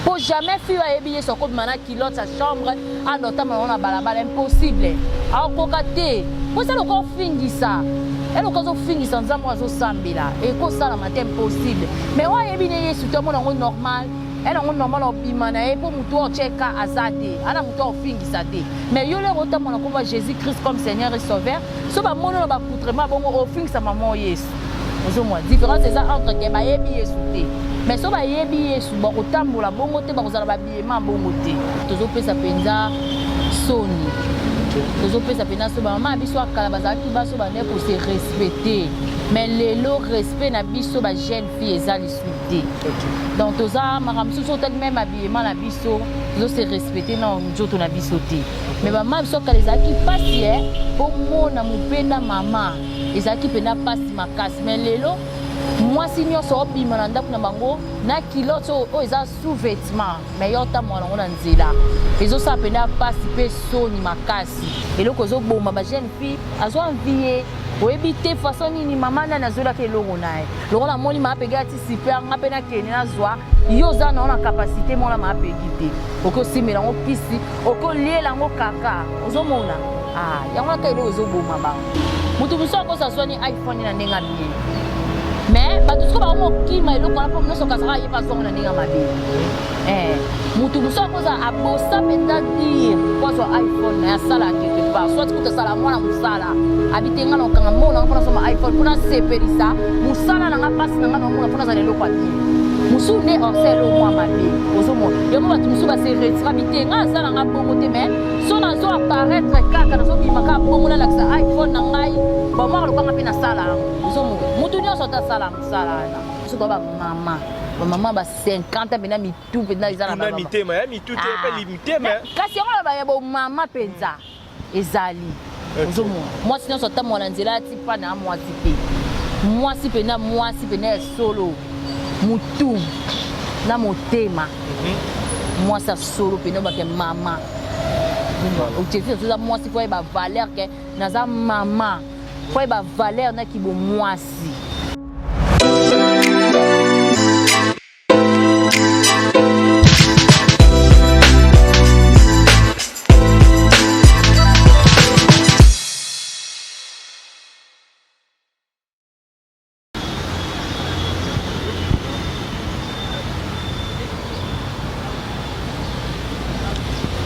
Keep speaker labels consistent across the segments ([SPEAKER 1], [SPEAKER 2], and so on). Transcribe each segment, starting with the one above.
[SPEAKER 1] Mpo jamais fille oyo ayebi Yesu akobima na culotte ya chambre anda otambola yango na balabala, impossible. Akokoka te. Mpo eza lokola ofingisa. Eloko azofingisa Nzambe oyo azosambela ekosalama te, impossible. Mais oyo ayebi ne Yesu te amona yango normal. Ena yango normal obima na ye mpo motu oyo otyeka aza te, ana motu oyo ofingisa te. Mais yo lero otambola na kombo ya Jésus Christ comme Seigneur et Sauveur, so bamoni na baaccoutrement bongo ofingisa mama Yesu. Ozomona différence eza entre ke bayebi Yesu te, mais so bayebi Yesu bakotambola bongo te, bakozala babilema bongo te. Tozopesa mpenza soni, tozopesa mpenza soni. Bamama ya biso ya kala bazalaki baso bandeki kose respecter, mais lelo respect na biso ba jeune fille eza lisusu te. Donc toza makambo mosusu otali meme habillement na biso tozose respecter na nzoto na biso te. Mais bamama biso kala ezalaki mpasi e mpo mona mopenda mama ezalaki mpenza mpasi makasi. Mais lelo mwasi nyonso obima na ndako na bango na culotte oyo eza sous-vêtement, mais yo otambola nango na nzela, ezosala mpenza mpasi mpe soni makasi. Eloko ezoboma ba jeune fille, azwa envie ye oyebi te façon nini mama nani azolaka eloko na ye. Lokola namoni mama Pegi ati super, nga mpe nakende nazwa. Yo oza nango na capacité mona mama Pegi te, okoki osimbela yango kisi, okoki oliela yango kaka. Ozomona ah, yango aka eloko ezoboma bango. Moto mosusu akosa azwani iPhone na ndenge ya bien, mais bato sikoyo bakomokima eloko wana mpo nyonso kasaka ye mpe azwango na ndenge ya mabe. Moto mosusu akoza abosa mpenza dire po azwa iPhone na ye asala quelque part, soit kuta asala mwana mosala abi te nga na okanga mbongo nanga mpona asomba iPhone mpona asepelisa mosala na nga, mpasi na nga naomona mpona azala eloko ya bien. Mosusu nde orcel oyo mwa mabe ozomona yango, bato mosusu base retira bi te nga asala nga bongo te, mais so nazo apparaître kaka nazobima kaka bongo nalakisa iPhone na ngai bamwaka lokanga mpe nasala yango. Ozomona motu nyonso ata asala mosala wana, soki bamama bamama ba 50 mpenza mitu mpenza eza
[SPEAKER 2] na mitema ya mitu te mpe mitema.
[SPEAKER 1] Kasi yango na ya bomama mpenza ezali. Ozomona mwasi nyonso atambola na nzela ati mpa na mwasi te, mwasi mpenza, mwasi mpenza ya solo, mutu na motema, mwasi ya solo mpenza obake mama. Objectif eza mwasi po ayeba valeur ke naza mama, po ayeba valeur na kibomwasi.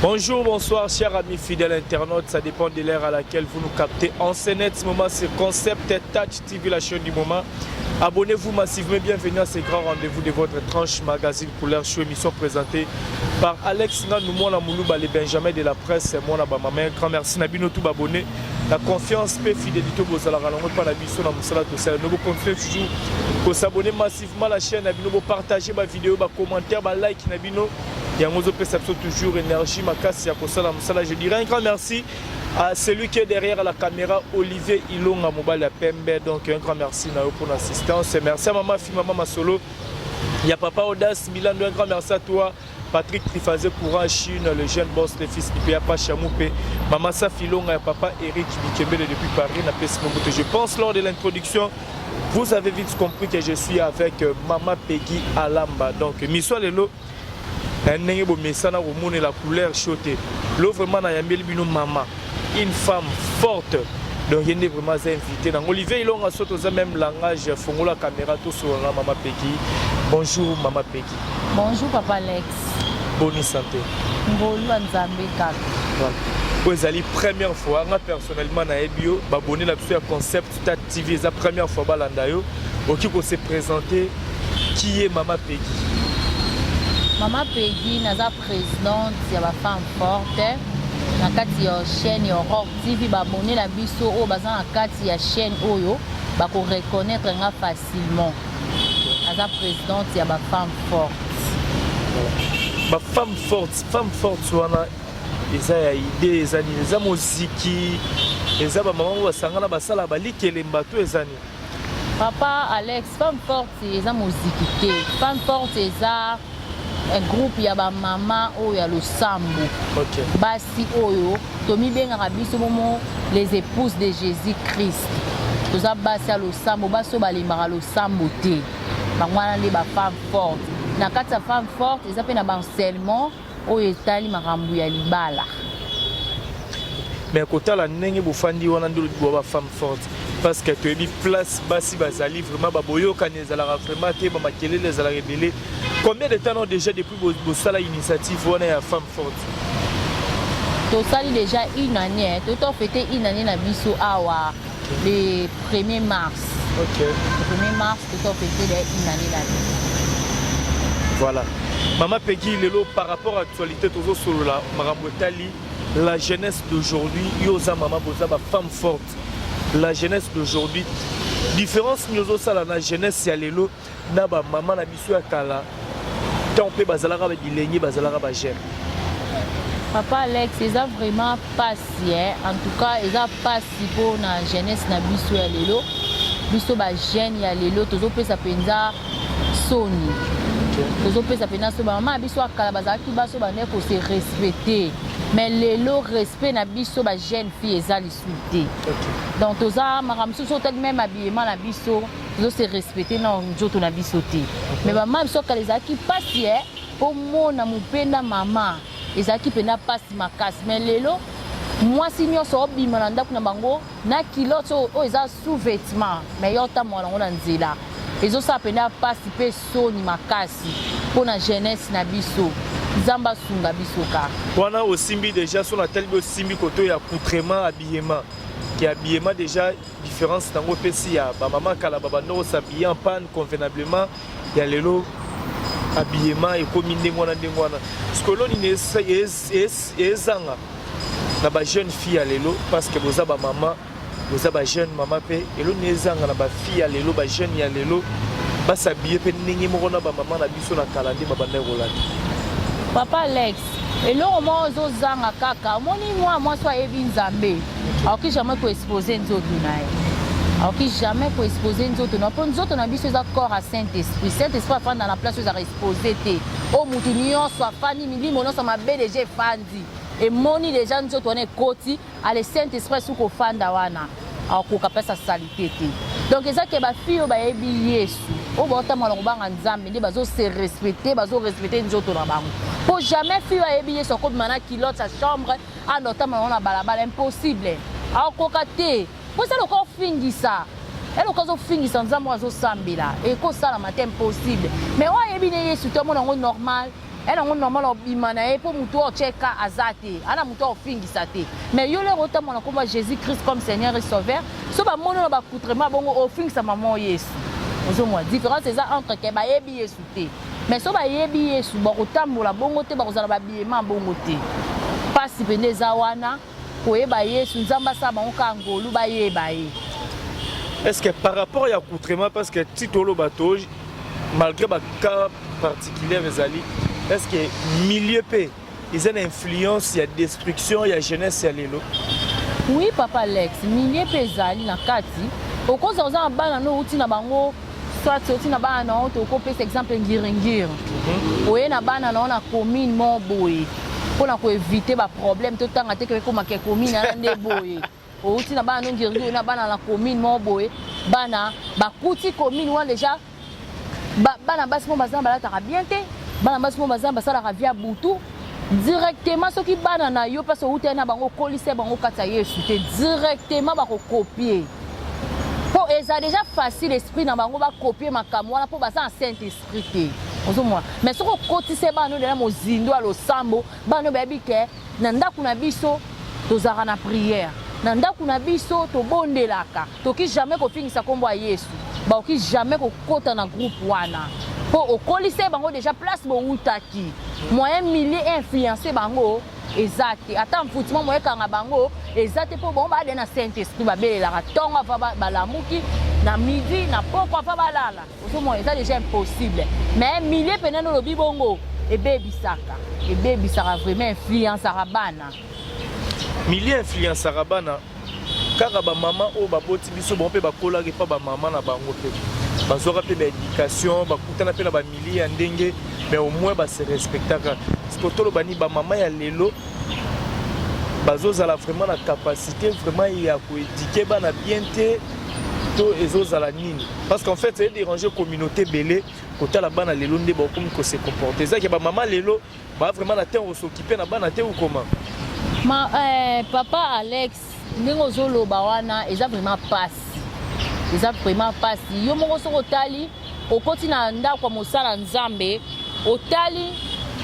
[SPEAKER 2] Bonjour, bonsoir, chers amis fidèles internautes. Ça dépend de l'heure à laquelle vous nous captez. En ce net moment, ce Concept Touch TV, la chaîne du moment. Abonnez-vous massivement. Bienvenue à ce grand rendez-vous de votre tranche magazine Couleur Show, émission présentée par Alex Nganou, Mwana Moulouba, les Benjamin de la presse, Mwana Bamama. Un grand merci, na bino tout abonné. La confiance pe fidélité bozalaka nango epai na biso na mosala tosala. Nous continuons toujours kosabonner massivement la chaîne na bino, bopartager ba vidéo, ba commentaire, ba like na bino. Yango ozopesa biso toujours énergie makasi ya kosala mosala. Je dirais un grand merci à celui qui est derrière la caméra, Olivier Ilonga mobali ya pembe. Donc un grand merci na yo pour l'assistance. Merci à maman Fi, maman Masolo. Il y a papa Audace Milando, un grand merci à toi. Patrick Trifazé Courant Chine, le jeune boss, le fils du PA Pachamoupé, Maman Safilonga et papa Eric Bikembele depuis Paris, na Pesi Mobutu. Je pense lors de l'introduction, vous avez vite compris que je suis avec Maman Peggy Alamba. Donc, Miso Lelo, ndenge bomesana komonela couleur chaud te lo vraiment nayambeli bino mama, une femme forte. Donc ye nde vraiment aza invité nango Olivier Ilonga. So toza même langage, fongola caméra, tosolola na mama Peggy. Bonjour mama Peggy.
[SPEAKER 1] Bonjour papa Alex.
[SPEAKER 2] Boni santé?
[SPEAKER 1] Ngolu ya Nzambe kaka.
[SPEAKER 2] Voilà. Oyo ezali première fois nga personnellement nayebi yo, babone na biso ya Concept Tat TV eza première fois balanda yo. Okoki kose présenter, qui est mama Peggy?
[SPEAKER 1] Mama Peggy, naza présidente ya bafemme forte na kati ya chaîne ya Aurore TV. Babone na biso oyo baza na kati ya chaîne oyo bakoreconnaître nga facilement. Naza présidente ya bafemme forte.
[SPEAKER 2] Bafemme forte, femme forte wana eza ya idée eza nini? Eza moziki, eza bamama oyo basangana basala balikelemba, to eza nini?
[SPEAKER 1] Papa Alex, femme forte eza moziki te. Femme forte eza un groupe ya bamama oyo ya losambo. Basi oyo tomibengaka biso momo les épouses de Jésus Christ. Toza basi ya losambo, basi oyo balembaka losambo te, bango wana nde bafemme forte. Na kati ya femme forte eza mpe na baenseignement oyo etali makambo ya libala.
[SPEAKER 2] Mais kotala ndenge bofandi wana nde olobi boa bafemme forte, parce que toyebi place basi bazali vraiment, baboyokani ezalaka vraiment te, bamakelele ezalaka ebele. Combien de temps non déjà depuis bosala initiative wana ya femme forte?
[SPEAKER 1] Tosali déjà une année, tofêter une année na biso awa le 1er mars. Le 1er mars tofêter une année na biso.
[SPEAKER 2] Voilà, mama Peggy, lelo par rapport à actualité, tozosolola makambo etali la jeunesse d'aujourd'hui. Yo oza mama, boza bafemme forte. La jeunesse d'aujourd'hui, différence nini ozosala na jeunesse ya lelo na bamama na biso ya kala, ntango mpe bazalaka bilenge, bazalaka bajeune?
[SPEAKER 1] Papa Alex, eza vraiment pasi, eh? En tout cas eza pasi mpona jeunesse na biso ya lelo. Biso bajeune ya lelo tozopesa mpenza soni, tozopesa mpenza soni. Bamama na biso ya kala bazalaki baso bandeki kose respecter, mais lelo respect na biso bajeune fille eza lisusu te. Donc toza makambo mosusu, otali même habillement na biso, tozose respecter na nzoto na biso te. Mais bamama biso ya kala ezalaki mpasi e mpo mona mopenda mama, ezalaki mpenza mpasi makasi. Mais lelo mwasi nyonso obima na ndako na bango na culotte oyo eza sous vêtement, mais yo otambola nango na nzela. Ezosala mpenza mpasi mpe soni makasi mpo na jeunesse na biso. Nzambe asunga biso kaka.
[SPEAKER 2] Wana osimbi déjà so natali bi osimbi koto ya accoutrement, habillement, ke habillement déjà différence nango epesi ya bamama kala, babanda kos'habiller en pagne convenablement. Ya lelo habillement ekomi ndenge wana, ndenge wana. Sikolo nini ezanga na bajeune fille ya lelo? Parce que boza bamama, boza bajeune mama mpe. Elo nini ezanga na bafille ya lelo, bajeune ya lelo, bas'habiller mpe ndenge moko na bamama na biso na kala nde babandaki kolata?
[SPEAKER 1] Papa Alex, eloko moko ezozanga kaka, omoni mwana mwasi oyo ayebi Nzambe akoki jamais koexposer nzoto na ye, akoki jamais koexposer nzoto na, mpo nzoto na biso eza corps ya Saint Esprit. Saint Esprit afanda na place oyo ezaka expose te, oyo mutu nyonso afandi, milimo nyonso mabe déjà efandi, emoni déjà nzoto wana ekoti ale. Saint Esprit soki kofanda wana, akokoka mpesa saleté te. Donc eza ke bafille oyo bayebi Yesu, oyo baotambola kobanga Nzambe, nde bazose respecter, bazorespecter nzoto na bango. Mpo jamais fille oyo ayebi Yesu akobima na culotte ya chambre, anda otambola nango na balabala. Impossible, akokoka te, mpo eza loka ofingisa, eloko azofingisa Nzambe oyo azosambela, ekosalama te, impossible. Mais oyo ayebi ne Yesu te, omona yango normal, yango normal obima na ye, mpo motu oyo otyeka aza te, ana motu oyo ofingisa te. Mais yo lero otambola na nkombo ya Jésus Christ comme Seigneur et Sauveur, so bamoni oyo baaccoutrement bongo, ofingisa mama Yesu. Ozomona différence eza entre ke bayebi Yesu te, mais so bayebi Yesu, bakotambola bongo te, bakozala babiema bongo te. Mpasi mpenza eza wana koyeba Yesu. Nzambe asala bango kaka ngolu, bayeba ye.
[SPEAKER 2] Est ce que par rapport ya accoutrement, parce que ti toloba to malgré bacas particulière ezali, est ce que milieu mpe eza na influence ya destruction ya jeunesse ya lelo?
[SPEAKER 1] Oui, papa Alex, milieu mpe ezali na kati. Okozala oza na bana no, outi na bango, soit outi na bana na yo, tokopesa exemple Ngiringiri, oye na bana na yo na commune mo boye, mpona koéviter baproblème, totanga te ke ekomaka commune wana nde boye. Outi na bana no Ngiringiri, oye na bana na commune mo boye, bana bakuti commune wana déjà bana basi mo baza balataka bien te, bana basi mo baza basalaka via butu directement. Soki bana na yo mpasi outali na bango, okolisa bango kati ya Yesu te, directement bakocopier, mpo eza déjà facile esprit na bango bacopier makambo wana, mpo baza na Saint Esprit te. Ozomona? Mais soki okotisa bana oyo na mozindo ya losambo, bana oyo bayebi ke na ndako na biso tozalaka na prière, na ndako na biso tobondelaka, toki jamais kofingisa nkombo ya Yesu, bakoki jamais kokɔta na groupe wana, mpo okolisa bango déjà place bowutaki. Moyen milieu influence bango eza te, ata mfutima moyen ekanga bango eza te, mpo bango baade na Saint Esprit, babelelaka ntongo ava balamuki, na midi, na poko ava balala. Ozomona, eza déjà impossible. Mais milieu pene nolobi bongo ebebisaka, ebebisaka vraiment, influenceaka bana.
[SPEAKER 2] Milieu influenceaka bana. Kaka bamama oyo baboti biso, bango mpe bakolaki mpa bamama na bango, mpe bazwaka mpe baéducation, bakutana mpe na bamilieu ya ndenge, mais au moins base respectaka. Siko toloba nini? Bamama ya lelo bazozala vraiment na capacité vraiment ya koéduquer bana bien te? To ezozala nini? Parce qu'en fait, edéranger communauté ebele kotala bana lelo nde bakomi kose comporter. Ezaki bamama lelo ba vraiment na temps kos'occuper na bana te ou comment?
[SPEAKER 1] Ma, papa Alex, ndenge ozoloba wana eza vraiment pasi, eza vraiment pasi. Yo moko soki otali, okoti na ndako ya mosala Nzambe, otali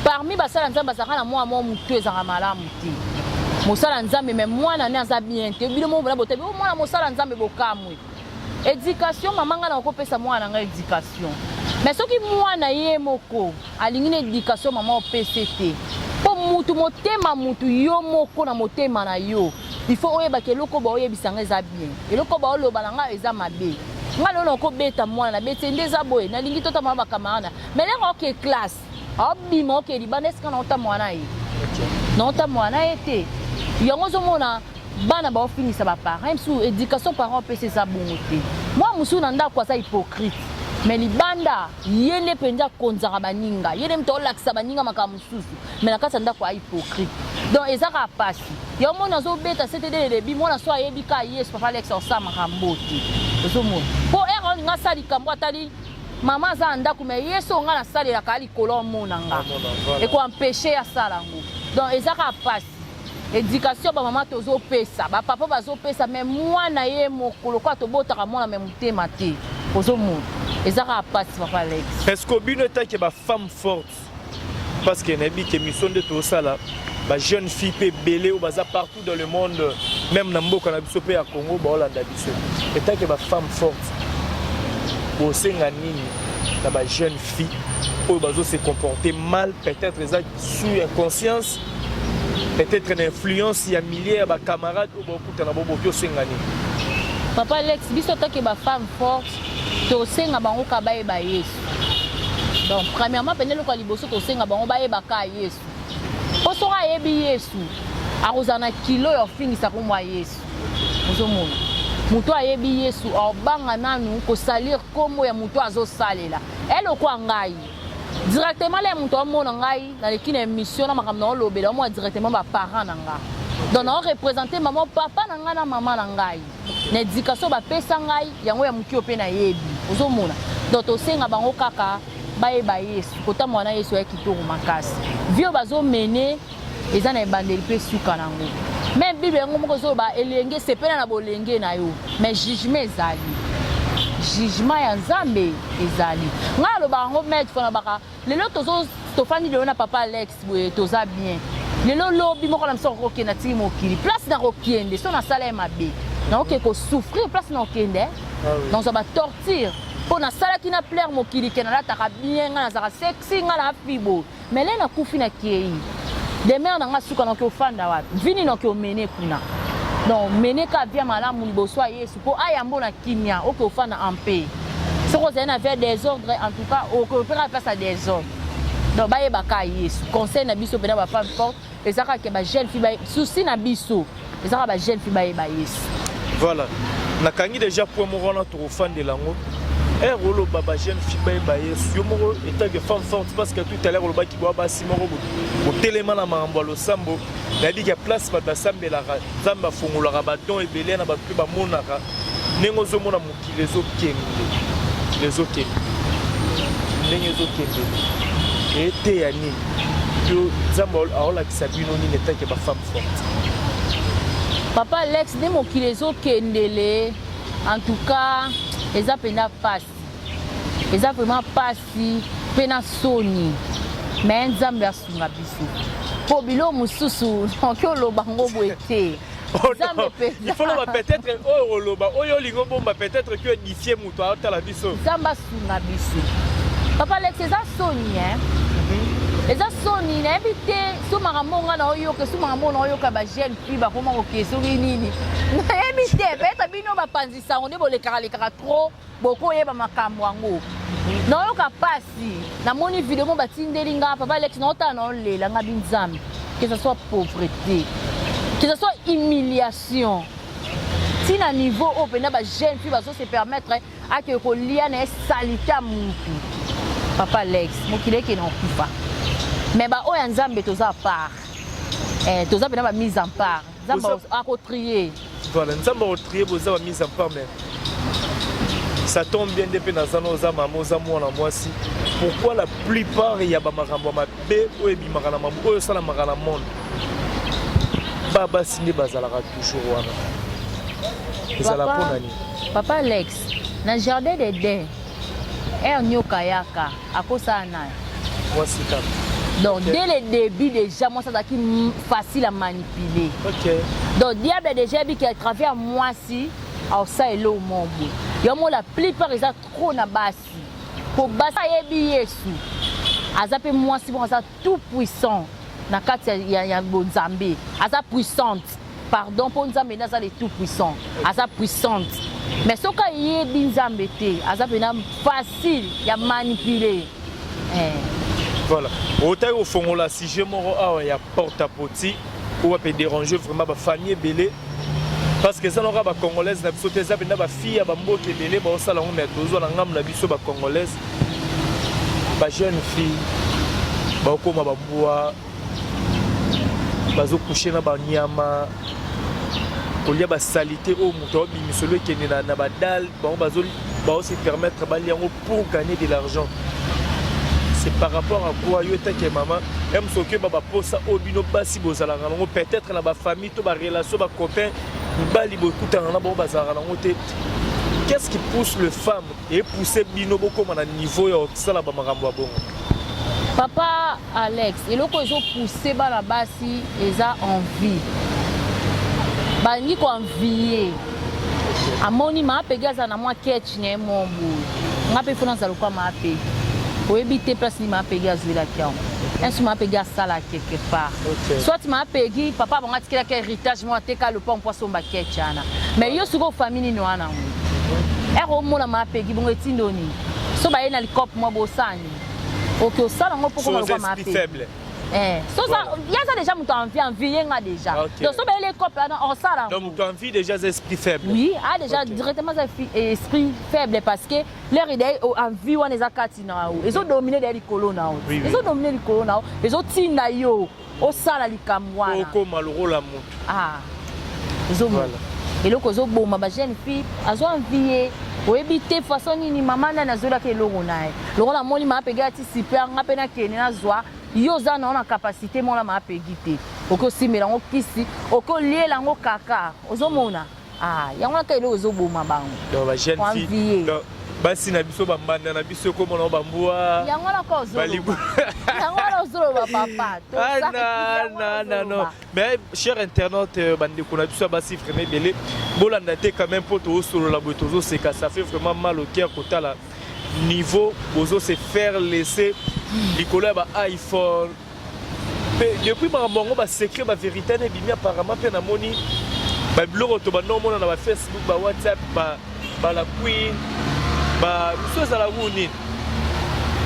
[SPEAKER 1] parmi basala Nzambe bazalaka na mwa mwa motu ezalaka malamu te. Mosala Nzambe, mais mwana ne aza bien te. Bino moko bona botabi o mwana mosala Nzambe, bokamwe. Éducation, mama, ngai nakopesa mwana na ngai éducation, mais soki mwana ye moko alingi na éducation mama opese te, mpo mutu motema, mutu yo moko na motema na yo, il faut oyebaka eloko baoyebisa nga eza bien, eloko baoloba na nga eza mabe. Nga lelo nakobeta mwana, nabeti nde eza boye, nalingi totama bacamarade, mais lenge oke classe, aobima, oke libanda, esika naotambola na ye, naotambola na ye te. Yango ozomona bana baofingisa baparent mosusu, éducation parent opesa eza bongo te. Mwa mosusu na ndako aza hypocrite, mais libanda ye nde mpenza akonzaka baninga, ye nde moto aolakisa baninga makambo mosusu, mais na kati ya ndako ahypocrite. Donc eza kaka pasi. Yango mona azobeta sete dès le début. Mwana so ayebi ka Yesu, papa Alex, osala makambo te. Ozomona mpo ere olinga asala likambo, atali mama aza na ndako, mais ye so nga nasalelaka likolo, omona nga ekoempêcher asala yango. Donc eza kaka pasi. Éducation bamama tozopesa, bapapa bazopesa, mais mwana ye moko, lokola tobotaka mwana mais motema te, ozomona eza kaka pasi, papa Alex.
[SPEAKER 2] Est ce que bino etake bafemme forte, parce que nayebi ke mission nde tozosala, bajeune fille mpe ebele oyo baza partout dans le monde, même na mboka na biso mpe ya Congo, baolanda biso, etake bafemme forte, bosenga nini na bajeune fille oyo bazose comporter mal, peut-être eza sous inconscience, peut-être na influence ya milieu ya bacamarade oyo bakutana bo, boki osenga nini?
[SPEAKER 1] Papa Alex, biso toke bafemme forte, tosenga bango ka bayeba Yesu. Donc premièrement, pene eloko ya liboso tosenga bango, bayeba ka Yesu, mpo soki ayebi Yesu, akozala na kilo ya ofingisa kombo ya Yesu. Ozomona moto ayebi Yesu aobanga nanu kosalir nkombo ya moto azosalela. Eloko ya ngai directement le moto amona ngai naleki na émission na makambo naolobela, omona directement baparent na nga. Donc naoreprésente mama, papa na ngai na mama na ngai na éducation bapesa ngai yango ya moki oyo mpe nayebi. Ozomona, donc tosenga bango kaka bayeba Yesu. Kotambola na Yesu ya kitoko makasi. Vie oyo bazomene eza na ebandeli mpe suka nango. Mais Bible yango moko ezoloba elenge sepela na bolenge na yo, mais jugement ezali, jugement ya Nzambe ezali. Ngai alobaka yango maître fo nalobaka lelo tozo tofandi lelo na papa Alex boye, toza bien lelo, lobi moko na biso kokokende, atiki mokili. Place na kokende, so nasala ye mabe, nakoke kosouffrir. Place na kokende, nazwa batorture mpo nasalaki na plaire mokili ke nalataka bien, ngai nazalaka sexy, ngai na fibo. Mais le nakufi, nakei demeure na nga suka, nakoki ofanda wapi? Vini nakoki omene kuna. Donc mene ka via malamu liboso ya Yesu mpo ayambo na kimia, oke ofanda en paix. Soki ozali na via désordre, en tout cas okopeka place ya désordre. Donc bayebaka Yesu. Conseil na biso mpena bafemme forte eza kaka bajeune fille, souci na biso eza kaka bajeune fille bayeba Yesu.
[SPEAKER 2] Voilà, nakangi déjà point moko wana, tokofandela yango. Ere oloba bajeune fille bayeba Yesu, yo moko etant que femme forte, parce que tout à l'heure olobaki boya basi moko botelema na makambo ya losambo, nayebi ke place bato basambelaka, Nzambe afungolaka badon ebele na bato mpe bamonaka ndenge ozomona mokili ezokende, mokili ezokende ndenge ezokende, eteya nini yo? Nzambe aolakisa bino nini etake bafemme forte?
[SPEAKER 1] Papa Alex, nde mokili ezokendele, en tout cas eza mpenza pasi, eza vraiment pasi mpe na soni, mais Nzambe asunga biso, mpo biloko mosusu noki oloba ngo boye te.
[SPEAKER 2] Nzambe il faut loba peut-être oyo oloba, oyo olingi obomba, peut-être que édifie moto aotala biso.
[SPEAKER 1] Nzambe asunga biso. Papa Alex, eza soni, hein? Eza soni, nayebi te so makambo nga na oyoka, so makambo na oyoka, bajeune fille bakoma koke soki nini, nayebi te. Peut-être bino bapanzi sango nde bolekaka lekaka trop, bokoyeba makambo yango. Naoyoka pasi, namoni video mo batindeli nga, papa Alex, naotala, naolela nga bi Nzambe, que ce soit pauvreté, que ce soit humiliation, ntina niveau oyo mpenza bajeune fille bazose permettre akeke kolia na ye saleté ya mutu. Papa Alex, mokili eke na okufa, mais baoyo ya Nzambe toza part, toza mpenza bamise en part. Nzambe akotrier.
[SPEAKER 2] Voilà, Nzambe akotrier, boza bamise en part, mais Ça tombe bien nde mpe naza na oza mama, oza mwana mwasi. Pourquoi la plupart ya bamakambo ya mabe oyo ebimaka na mabu, oyo esalamaka na monde, basi nde bazalaka toujours wana? Ezala mpo na nini?
[SPEAKER 1] Papa Alex, na jardin d'Eden, ere nyoka yaka akosala naye.
[SPEAKER 2] Mwasi kaka.
[SPEAKER 1] Donc dès le début déjà, mwasi azalaki facile à manipuler. Donc diable déjà yebi ke à travers mwasi aosala eloko moko boye. Yango la plupart eza trop na basi, po basi ayebi Yesu aza mpe mwasi moko aza tout puissant na kati ya bonzambe, aza puissante, pardon, mpo Nzambe nde aza le tout puissant, aza puissante. Mais soki ayebi Nzambe te, aza mpena facile ya manipuler, eh.
[SPEAKER 2] Voilà, otaki kofongola sujet moko awa ya porte à poti oyo ape déranger vraiment bafamille ebele, parce que eza naka bacongolaise na biso te, eza mpenza bafille ya bamboka ebele baosala yango. Mais tozwa na ngambo na biso bacongolaise, bajeune fille baokóma bambwa, bazocoucher na banyama, kolia basaleté oyo moto aobimisolo ekende na badale, bango baose permettre balia yango pour gagner de l'argent. C'est par rapport à quoi? Yo etake mama m, soki oyeba baposa oyo bino basi bozalaka nango, peut-être na bafamille to barelation, bacopain mibali bokutana na bango bazalaka nango te, qu'est-ce qui pousse le femme epousse bino bokóma na niveau ya kosala bamakambo ya bongo?
[SPEAKER 1] Papa Alex, eloko ezopousse bana basi eza envie. Balingi koenvier. Amoni Maapegi aza na mwa ketch na ye mo boye, nga mpe fona azala lokwa Maapegi. Oyebi te place nini Maapegi azwelaki yango. Insu Maapegi asala quelque part. Soit Maapegi, papa bango atikelaki héritage moko, ateka lopango mpo asomba ketch wana. Mais yo sikoyo, famille nini wana yango? Ere omona Maapegi bongo, etindo nini? So baye na likope mwa bosani, oke osala yango mpo koma lokwa Maapegi.
[SPEAKER 2] Faible.
[SPEAKER 1] Eh, so ça, ya ça déjà moto envie, envie ye nga déjà. Donc so bayele kope wana, osala.
[SPEAKER 2] Donc moto envie déjà aza esprit faible.
[SPEAKER 1] Oui, ah, déjà directement aza esprit faible, parce que l'air ide envie wana eza kati na yo, ezodomine deya likolo na yo. Ezodomine likolo na yo, ezotinda yo osala likambo wana.
[SPEAKER 2] Okóma lokola moto.
[SPEAKER 1] Ah, ezomona eloko ezoboma bajeune fille, azwa envie ye. Oyebi te façon nini mama nani azolaka eloko na ye. Lokola amoni Maapegi ati super, nga mpe nakende nazwa. Yo oza na na capacité mona Maapegi te, okoki osimbela yango kisi, okoki oliela yango kaka. Ozomona, ah, yango wana kaka eloko ezoboma bango.
[SPEAKER 2] Donc bajeune fille, donc basi na biso, bambanda na biso ekomona ngo bambwa.
[SPEAKER 1] Yango wana ka ozoloba, yango wana ozoloba, papa.
[SPEAKER 2] Ah, non, non, non. Mais cher internaute, bandeko na biso ya basi vraiment ebele, bolanda te quand même, mpo tozosolola boye, tozoseka, ça fait vraiment mal au cœur kotala niveau bozo se faire laisser likolo ya ba iPhone. Mpe depuis makambo yango, basecret, bavérité na ebimi apparemment. Mpe namoni babiloko to banda omona na bafacebook, bawhatsapp, bala queen biso ezala ku nini,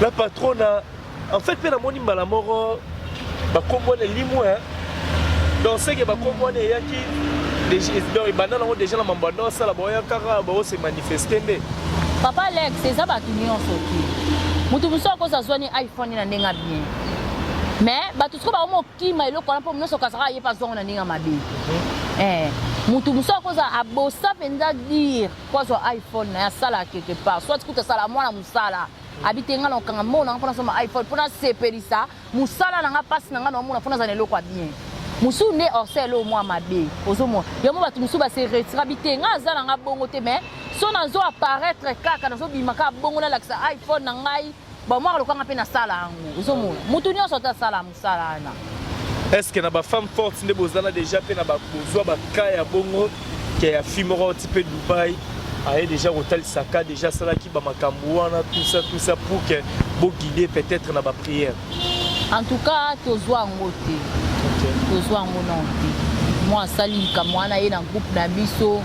[SPEAKER 2] la patrona en fait. Mpe namoni mbala moko bakombo wana elimwe. Donc seke bakombo wana eyaki, donc ebanda nango déjà na mambo anda osala, baoya kaka baose manifeste nde.
[SPEAKER 1] Papa Alex, eza bato nyonso te. Moto mosusu akoza azwani iPhone na ndenge ya bien, mais bato sikoyo bakoma okima eloko wana, mpo nyonso kasaka aye mpe azwango na ndenge ya mabe. Moto mosusu akoza abosa mpenza dire po azwa iPhone na ye, asala quelque part, soit kuta asala mwana mosala, abi te nga na okanga mbongo nanga mpona asomba iPhone mpona asepelisa mosala na nga, mpasi na nga na omona, mpona aza na eloko ya bien. Mosusu nde orsa eloko mwa mabe. Ozomona yango, bato mosusu base retira bi te nga aza na nga bongo te, mais so nazo apparaître kaka, nazobima kaka bongo, nalakisa iPhone na ngai, bamwaka lokanga mpe nasala yango. Ozomona, motu nyonso ate asala mosala wana.
[SPEAKER 2] Est ce que na bafemme forte nde bozala déjà mpe na bozwa baka ya bongo ke ya fille moko auti mpe Dubai, aye déjà kotalisaka déjà asalaki bamakambo wana, tout ça, tout ça, pour que boguide peut-être na baprière?
[SPEAKER 1] En tout cas tozwa yango te. Tozwa yango nano te. Mwa asali likambo wana ye na groupe na biso,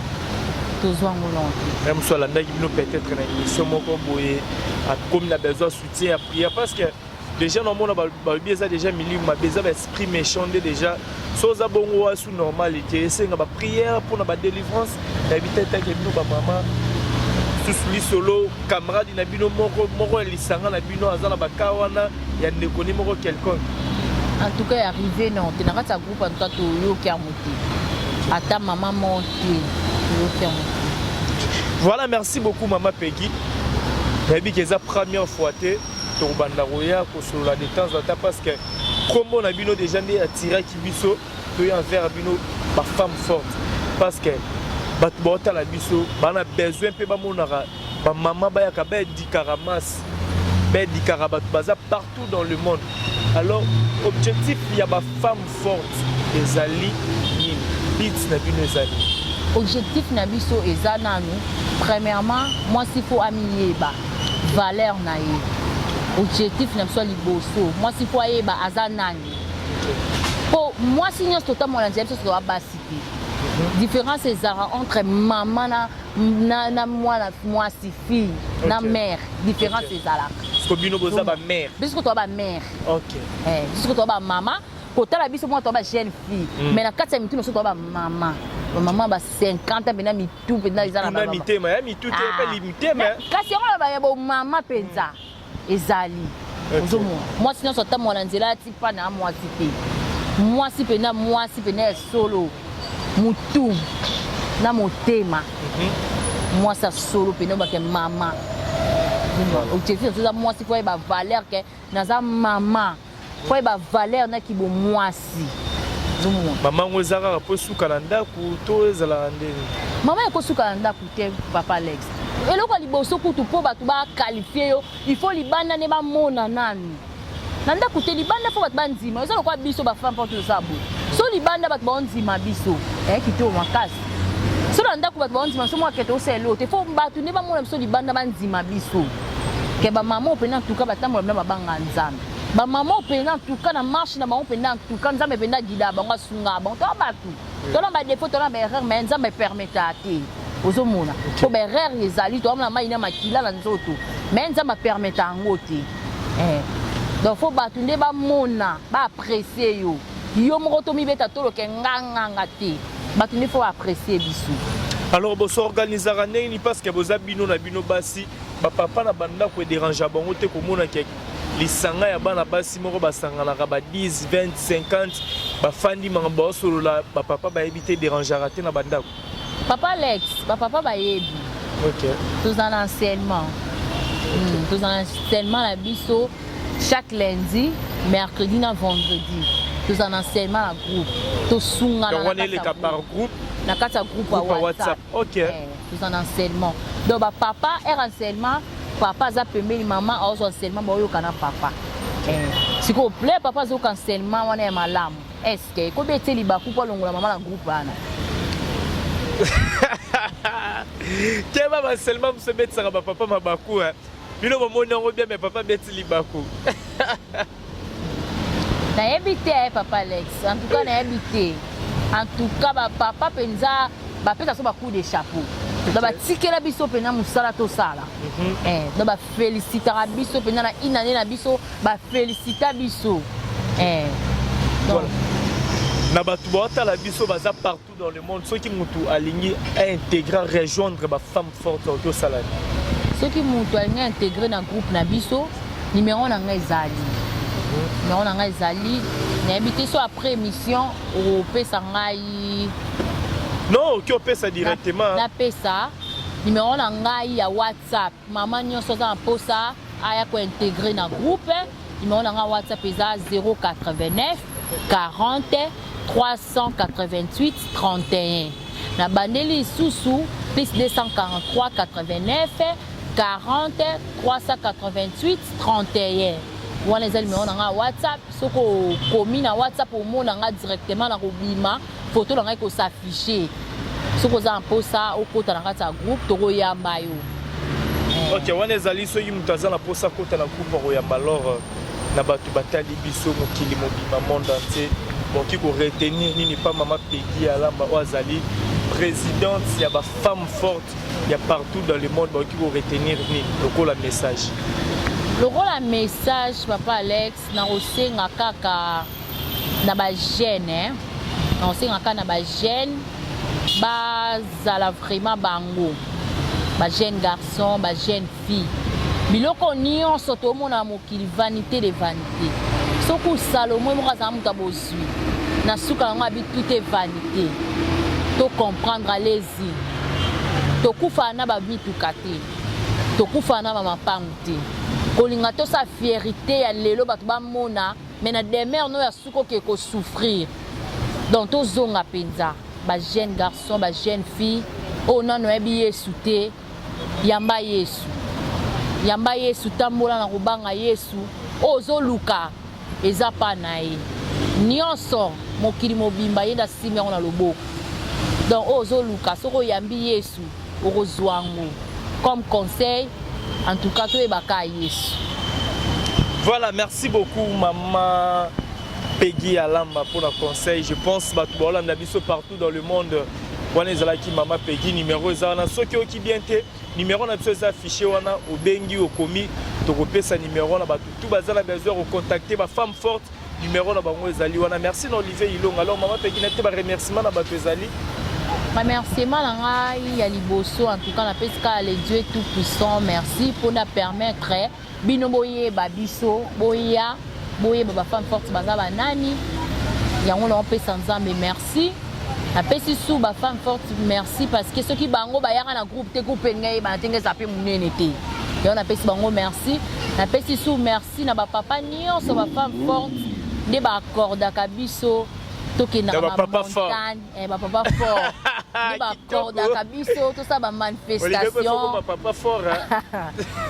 [SPEAKER 1] tozwa yango nano te.
[SPEAKER 2] Ye mosu alandaki bino peut-être na émission moko boye, akomi na besoin soutien ya prière, parce que déjà namona balobi eza déjà milimo mabe, eza baesprit méchant nde déjà. So oza bongo wasu normal te, esenga baprière mpona badélivrance. Nayebi te etake bino bamama susu lisolo, camarade na bino moko moko ya lisanga na bino aza na baka wana ya ndeko ni moko quelconque.
[SPEAKER 1] En tout cas arrivé non te na kati ya groupe. En tout cas toyoki yango te, ata mama moko te, toyoki yango te.
[SPEAKER 2] Voilà, merci beaucoup mama Peggy. Nayebi ke eza première fois te tokobanda koya kosolola de temps en temps, parce que kombo na bino déjà nde atiraki biso toya envers bino bafemme forte, parce que bato baotala biso bana besoin mpe bamonaka bamama bayaka baedikaka masse, baedikaka bato baza partout dans le monde. Alors, objectif ya bafemme forte ezali nini? But na bino ezali?
[SPEAKER 1] Objectif na biso eza nanu, premièrement, mwasi faut amiyeba valeur na ye. Objectif na biso ya liboso, mwasi faut ayeba aza nani, mpo mwasi nyonso totambola nzela, biso toza basi te. Différence ezalaka entre mama na mwana mwasi, fille na mère, différence ezalaka.
[SPEAKER 2] Parce que bino boza bamère.
[SPEAKER 1] Biso toza bamère. Biso toza bamama. Kotala biso mwana, toza bajeune fille, mais na kati ya mitu na biso toza bamama, bamama ba 50 mpenza, mitu mpenza eza na
[SPEAKER 2] tuna mitema ya mitu te mpe mitema.
[SPEAKER 1] Kasi yango na ya bomama mpenza ezali. Ozomona mwasi nyonso atambola na nzela ati mpa na mwasi te. Mwasi mpenza, mwasi mpenza ya solo, mutu na motema, mwasi ya solo mpenza obake mama. Objectif na biso eza mwasi faut ayeba valeur ke naza mama, faut ayeba valeur naki bomwasi, ozomona.
[SPEAKER 2] Mama yango eza kaka mpo esuka na ndako to ezalaka ndeni?
[SPEAKER 1] Mama ekosuka na ndako te, papa Alex. Eloko ya liboso kutu, mpo bato baqualifier yo, il faut libanda nde bamona nanu. Na ndako te, libanda faut bato bandima. Eza lokola biso bafemme, mpo toza boye, so libanda bato baondima biso kitoko makasi. So na ndako bato baondima so mwa kete osala eloko te. Faut bato nde bamona biso libanda, bandima biso ke bamama mpenza ntuka batambola mpenza, babanga Nzambe. Bamama mpenza ntuka na marche na bango mpenza, ntuka Nzambe mpenza aguida bango, asunga bango. Toa bato, tona badéfaut, tona baerreur, mais Nzambe epermetaka te. Ozomona, mpo baerreur ezali, toamona mai na makila na nzoto, mais Nzambe apermeta yango te. Donc faut bato nde bamona, baapprécie yo. Yo moko tomibeta toloke nganganga te, bato nde faut baapprécie biso.
[SPEAKER 2] Alors, bosorganisaka ndenge nini? Parce que boza bino na bino basi, bapapa na bandako edérange bango te komona ke lisanga ya bana basi moko basanganaka ba 10, 20, 50, bafandi, makambo baosolola, bapapa bayebi te? Dérangeaka te na bandako?
[SPEAKER 1] Papa Alex, bapapa bayebi. Toza na enseignement, toza na enseignement na biso chaque lundi, mercredi na vendredi. Toza na enseignement na groupe, tosungana.
[SPEAKER 2] Wana eleka par groupe?
[SPEAKER 1] Na kati ya groupe ya WhatsApp. Toza na enseignement. Donc bapapa, heure enseignement, papa aza pembeni, mama aozwa enseignement, baoyoka na papa. Sikoyo ple papa azoyoka enseignement wana ya malamu, est-ce ekobi etie libaku mpo alongola mama na groupe wana?
[SPEAKER 2] Keba, baenseignement mosu ebetisaka bapapa mabaku. Bino bomoni yango bien, mais papa abeti libaku.
[SPEAKER 1] Nayebi te, papa Alex. En tout cas nayebi te. En tout cas bapapa mpenza bapesa so bacoup de chapeau. Donc batikela biso mpenza mosala tosala. Donc bafélicitaka biso mpenza na inane na biso, bafélicita biso.
[SPEAKER 2] Donc na bato baotala biso, baza partout dans le monde, soki motu alingi aintégrer, rejoindre bafemme forte, oki osala nini?
[SPEAKER 1] Soki moto alingi intégrer na groupe na biso, numéro na ngai ezali, numéro na ngai ezali, nayebi te so après émission okopesa ngai.
[SPEAKER 2] Non, oki opesa directement.
[SPEAKER 1] Napesa numéro na ngai ya WhatsApp. Mama nyonso aza na mposa aya kointégrer na groupe, numéro na ngai WhatsApp eza 089 40 388 31. Na bandeli lisusu: plus 243 89 40 388 31. Wana eza numéro na ngai ya WhatsApp. Soki okomi na WhatsApp, omona ngai directement na kobima, photo na ngai kos'afficher. Soki oza na mposa okota na kati ya groupe, tokoyamba yo.
[SPEAKER 2] Ok, wana ezali soki moto aza na mposa akota na groupe, akoyamba. Alors, na bato batali biso mokili mobimba, monde entier, bokoki koretenir nini pa mama Pegi Alamba oyo azali présidente ya bafemme forte ya partout dans le monde? Bakoki koretenir nini lokola message?
[SPEAKER 1] Lokola message, papa Alex, nakosenga kaka na bajeune, nakosenga kaka na bajeune bazala vraiment bango, bajeune garçon, bajeune fille. Biloko nyonso tomona na mokili, vanité de vanité. Soki Salomo moko azala moto ya bozwi, na suka yango abi tout est vanité. To comprendre, allez-y. Tokufaka na bamituka te, tokufaka na bamapangu te. Kolinga tosala fierité ya lelo bato bamona, mais na demeure no ya suka oke kosouffrir. Donc tozonga mpenza, bajeune garçon, bajeune fille oyo nano oyebi Yesu te, yamba Yesu, yamba Yesu, tambola na kobanga Yesu. Oyo ozoluka eza pa na ye nyonso, mokili mobimba ye nde asimbi yango na loboko. Donc oyo ozoluka, soki oyambi Yesu, okozwa yango. Comme conseil, en tout cas, toyebaka Yesu.
[SPEAKER 2] Voilà, merci beaucoup maman Peggy Alamba pour le conseil. Je pense bato baolanda biso partout dans le monde, wana ezalaki mama Peggy. Numéro eza wana, soki oki bien te, numéro na biso eza affiché wana. Obengi, okomi, tokopesa numéro na bato tout baza na besoin kocontacter bafemme forte. Numéro na bango ezali wana. Merci na Olivier Ilonga. Alors mama Peggy, na te baremerciement na bato ezali?
[SPEAKER 1] Remerciement na ngai ya liboso, en tout cas, napesi kaka le Dieu tout puissant merci mpona permettre bino boyeba biso, boya boyeba bafemme forte baza banani. Yango naopesa Nzambe merci. Napesi su bafemme forte merci parce que soki bango bayaka na groupe te, groupe elingi eyebana te, nge eza mpe monene te. Yango napesi bango merci. Napesi su merci na bapapa nyonso, bafemme forte nde baaccordaka biso tokendaka bamontagne, bapapa fort nde baaccordaka biso tosala bamanifestation.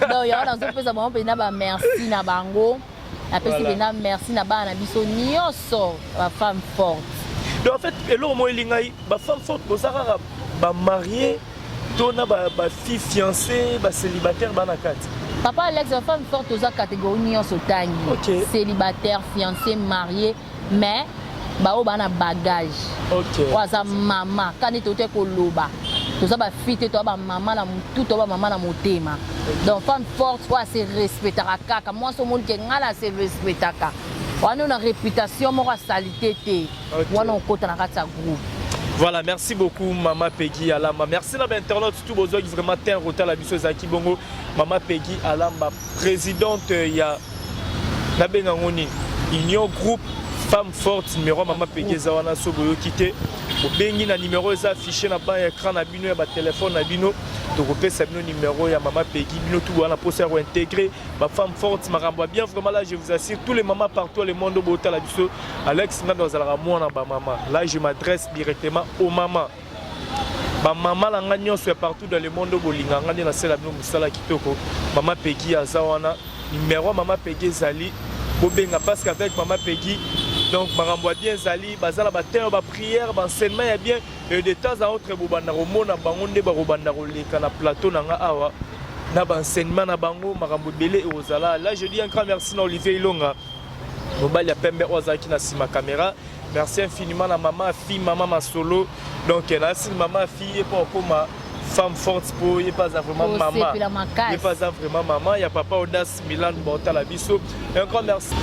[SPEAKER 1] Donc yango nazopesa bango mpenza bamerci na bango. Napesi mpenza merci na bana na biso nyonso, bafemme forte.
[SPEAKER 2] Donc en fait, eloko moko elingai, bafemme forte boza kaka bamarie to na bafille fiancé, bacélibataire bana kati?
[SPEAKER 1] Papa Alex, bafemme forte toza catégorie nyonso otangi, célibataire, fiancé, marié, mais baoyo baa na bagage, oyo aza mama kaka nde tote koloba. Toza bafille te, toza bamama na motu, toza bamama na motema. Donc femme forte oyo ase respectaka kaka mwasi, omoni ke ngai na se respectaka wana, na réputation moko asalite te, wana okota na kati ya groupe.
[SPEAKER 2] Voilà, merci beaucoup Mama Peggy Alamba. Merci na internaute tout bozwaki vraiment temps kotala biso. Ezalaki bongo Mama Peggy Alamba, présidente ya nabenga ngo nini, Union Groupe Femme Forte. Numéro Mama Peggy eza wana, so boyoki te, bobengi na numéro eza affiché na ba écran na bino ya batelefone na bino. Tokopesa bino numéro ya Mama Peggy. Bino tout wana mposa ya kointégrer bafemme forte, makambo ya bien vraiment. Là, je vous assure, tous les mamans partout le monde botala biso, Alex Ngando azalaka mwana bamama. Là, je m'adresse directement aux mamans, bamama na nga nyonso ya partout dans le monde. Bolinga nga nde nasala bino mosala kitoko. Mama Peggy aza wana, numéro ya mama Peggy ezali, bobenga, parce qu'avec mama Peggy, donc makambo ya bien ezali. Baza na baterme, baprière, baenseignement ya bien. Et de temps à autre, bobanda komona bango nde bakobanda koleka na plateau na nga awa na baenseignement na bango, makambo ebele ekozala. Là, je dis un grand merci na Olivier Ilonga, mobali ya pembe oyo azalaki na nsima caméra. Merci infiniment na mama afi, mama masolo. Donc nasi mama afi ye mpo akoma femme forte, mpo ye mpe aza vraiment mama, ye mpe aza vraiment mama ya papa Audace Milan baotala biso. Un grand merci,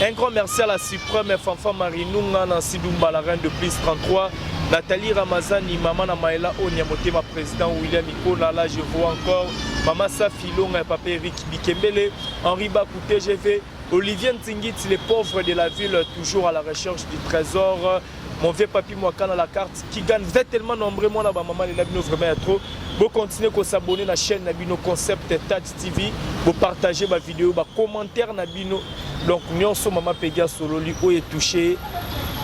[SPEAKER 2] un grand merci à la suprême Fanfa Marinunga, Nancy Dumba, la reine de plus 33, Nathalie Ramazani, maman na Maëla Onya Motema, président William Ikona. Là, je vois encore Maman Safi Longa et papa Eric Bikembele, Henri Bakou TGV, Olivier Ntingit, les pauvres de la ville, toujours à la recherche du trésor. Mon vieux papy Mwakana, la carte qui gagne. Vous êtes tellement nombreux, moi là-bas, maman, les labino vraiment trop. Vous continuez à s'abonner à la chaîne na bino Concept Touch TV. Vous partagez ma vidéo, ba commentaire na bino. Donc, nyonso maman Peggy asololi, oyo touché.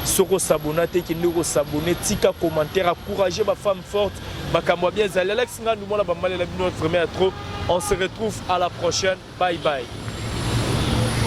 [SPEAKER 2] Soko s'abonner te, kende ko s'abonner, tika commentaire, encourager ma femme forte, makambo bien ezali. Alex Ngandu, moi là-bas, maman, les labino vraiment trop. On se retrouve à la prochaine. Bye bye.